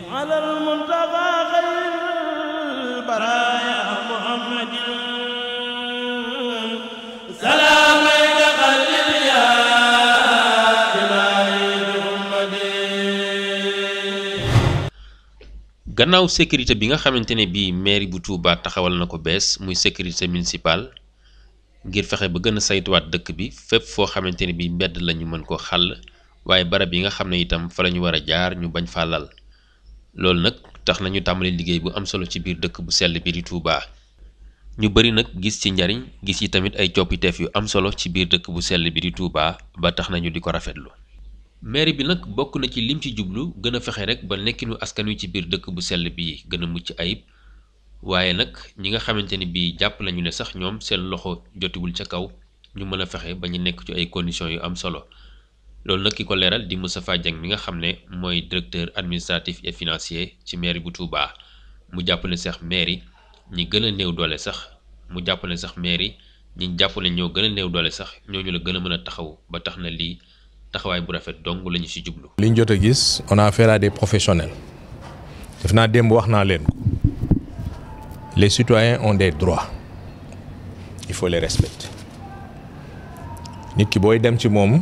على المنتقى خير البرايا محمد سلام خلد يا إلهي محمد. gannaaw sécurité bi nga xamante ne bii mairie bu Touba taxawal na ko bees muy sécurité municipale ngir fexe ba gën a saytuwaat dëkk bi fépp foo xamante ne bii mbedd lañu mën koo xàll waaye barab yi nga xam ne itam fa la ñu war a jaar ñu bañ faa lal loolu nag tax nañu tàmbali liggéey bu am solo ci biir dëkk bu sell bi di Touba ñu bari nag gis ci njariñ gis yi tamit ay coppiteef yu am solo ci biir dëkk bu sell bi di Touba ba tax nañu di ko rafetlu. mairie bi nag bokk na ci lim ci jublu gën a fexe rek ba nekkinu askan wi ci biir dëkk bu sell bi gën a mucc ayib waaye nag ñi nga xamante ni bii jàpp nañu ne sax ñoom seen loxo jotiwul ca kaw ñu mën a fexe ba ñu nekk ci ay conditions yu am solo loolu nag ki ko leeral di Moustapha Dieng mi nga xam ne mooy directeur administratif et financier ci mairie bu Touba mu jàpp ne sax mairie ñi gën a néew doole sax mu jàpp ne sax mairie ñi jàpp ne ñoo gën a néew doole sax ñooñu la gën a mën a taxaw ba tax na lii taxawaay bu rafet dong lañu ci jublu. li ñu jot a gis on a affaire à des professionnels def naa démb wax naa leen ko les citoyens ont des droits il faut les respecter nit ki booy dem ci moom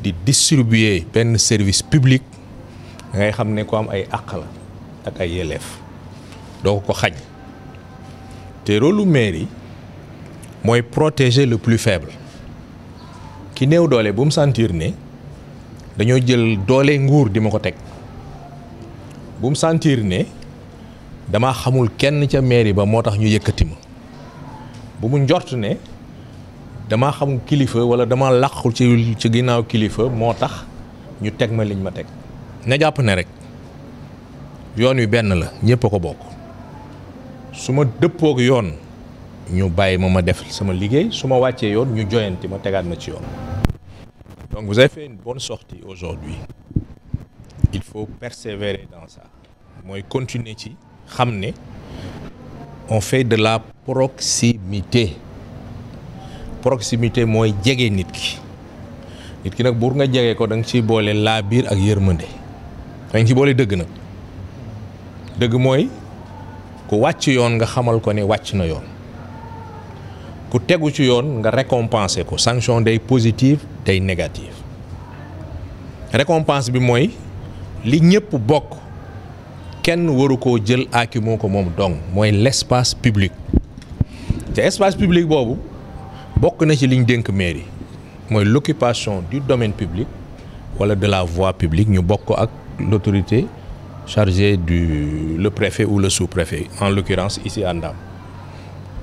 di distribuer benn service public ngay xam ne ko am ay àq la ak ay yelleef doo ko xañ te rôle mairie mooy protéger le plus faible. ki néew doole bu mu sentir ne dañoo jël doole nguur di ma ko teg bu mu sentir ne dama xamul kenn ca mairie ba moo tax ñu yëkkati ma bu mu njort ne dama xamul kilifa wala dama làqul ci ginnaaw kilifa moo tax ñu teg ma liñ ma teg na jàpp ne rek yoon wi benn la ñëpp a ko bokk su ma dëppook yoon ñu bàyyi ma def sama liggéey su ma wàccee yoon ñu joyanti ma tegaat ma ci yoon. Donc vous avez fait une bonne sortie aujourd'hui. Il faut persévérer dans ça. Mooy continuer ci xam ne on fait de la proximité. Proximité mooy jege nit ki nag buur nga jege ko da nga ciy boole laa biir ak yërmande da nga ci boole dëgg nag dëgg mooy ku wàcc yoon nga xamal ko ne wàcc na yoon. ku tegu ci yoon nga récompenser ko sanction day positive day négative récompense bi mooy li ñëpp bokk kenn waru koo jël aakimoo ko moom dong mooy l'espace public te espace public boobu bokk na ci liñ dénk mairie mooy l'occupation du domaine public wala de la voie publique ñu bokk ko ak l'autorité chargée le préfet ou le sous-préfet en l'occurrence ici à Ndam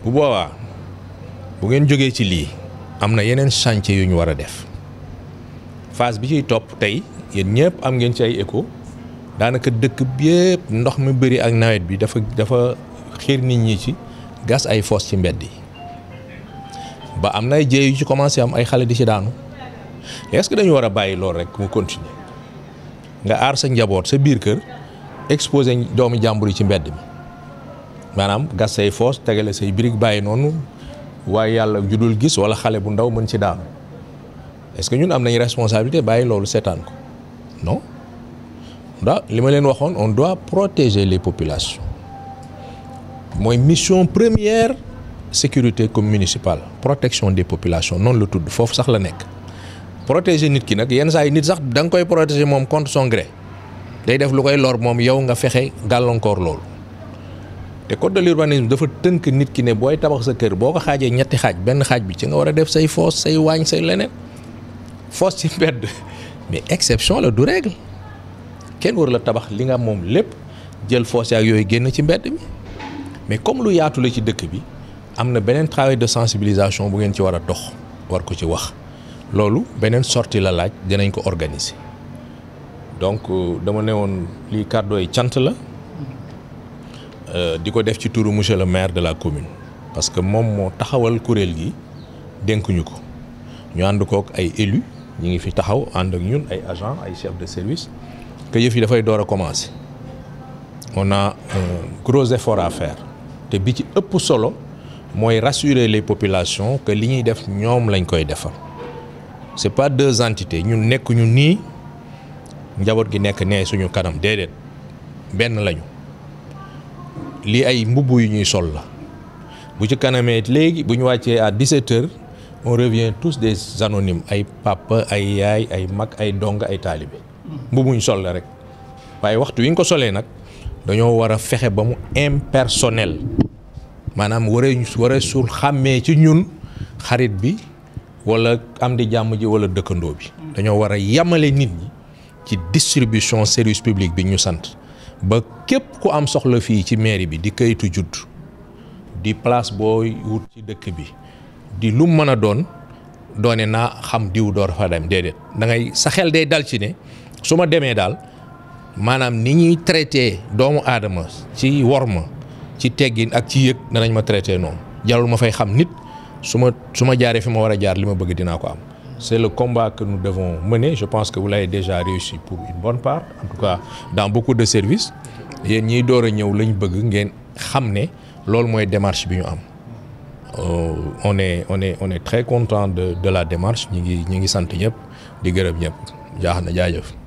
bu boobaa bu ngeen jógee ci lii am na yeneen chantier yu ñu war a def phase bi ciy topp tey yéen ñëpp am ngeen ci ay écho daanaka dëkk bi yëpp ndox mi bëri ak nawet bi dafa xiir nit ñi ci gas ay fosse ci mbedd yi ba am na ay jéey yu ci commencé am ay xale di ci daanu est-ce que dañu war a bàyyi loolu rek mu continuer nga aar sa njaboot sa biir kër exposé doomu jàmbur yi ci mbedd mi maanaam gas say fosse tegale say briques bàyyi noonu. waaye yàlla judul gis wala xale bu ndaw mën ci daanu est-ce que ñun am nañ responsabilité bàyyi loolu seetaan ko non li ma leen waxoon on doit protéger les populations mooy mission première sécurité comme municipale protection des populations noonu la tudd foofu sax la nekk protéger nit ki nag yenn saa yi nit sax da nga koy protéger moom contre son gré day def lu koy lor moom yow nga fexe gàllankoor loolu. te code de l'urbanisme dafa tënk nit ki ne booy tabax sa kër boo ko xaajee ñetti xaaj benn xaaj bi ci nga war a def say fosse say waañ say leneen fosse ci mbedd mais exception la du règle kenn war la tabax li nga moom lépp jël fosse ak yooyu génn ci mbedd mi mais comme lu yaatu la ci dëkk bi am na beneen travail de sensibilisation bu ngeen ci war a dox war ko ci wax loolu beneen sortie la laaj dinañ ko organiser donc dama ne woon lii kàddooy cant la di ko def ci turu monsieur le maire de la commune parce que moom moo taxawal kuréel gi dénkuñu ko ñu ànd kook ay élus ñi ngi fi taxaw ànd ak ñun ay agents ay chefs de service que yëf yi dafay door a commencer on a un gros effort à faire te bi ci ëpp solo mooy rassurer les populations que li ñuy def ñoom lañ koy defal c'est pas deux entités ñun nekkuñu nii njaboot gi nekk nee suñu kanam déedéet benn lañu lii ay mbubb yu ñuy sol la bu ci kanamee léegi bu ñu wàccee à 17h on revient tous des anonymes ay papa ay yaay ay mag ay dong ay taalibe mbubb ñu sol la rek waaye waxtu wi nga ko solee nag dañoo war a fexe ba mu impersonnel maanaam war a suul xàmmee ci ñun xarit bi wala am di jàmm ji wala dëkkandoo bi dañoo war a yamale nit ñi ci distribution service public bi ñu sant ba képp ku am soxla fii ci mairie bi di kayitu judd di place booy wut ci dëkk bi di lu mën a doone naa xam diw door fa dem déedéet da ngay sa xel day dal ci ne su ma demee daal maanaam ni ñuy traité doomu aadama ci worma ci teggin ak ci yëg danañ ma traité noonu jarul ma fay xam nit su ma jaaree fi ma war a jaar li ma bëgg dinaa ko am. C'est le combat que nous devons mener. Je pense que vous l'avez déjà réussi pour une bonne part, en tout cas dans beaucoup de services. yéen ñiy door a ñëw lañ bëgg ngeen xam ne loolu mooy démarche bi ñu am. On est très content de la démarche ñi ngi sant ñëpp di gërëm ñëpp jaax na jaajëf.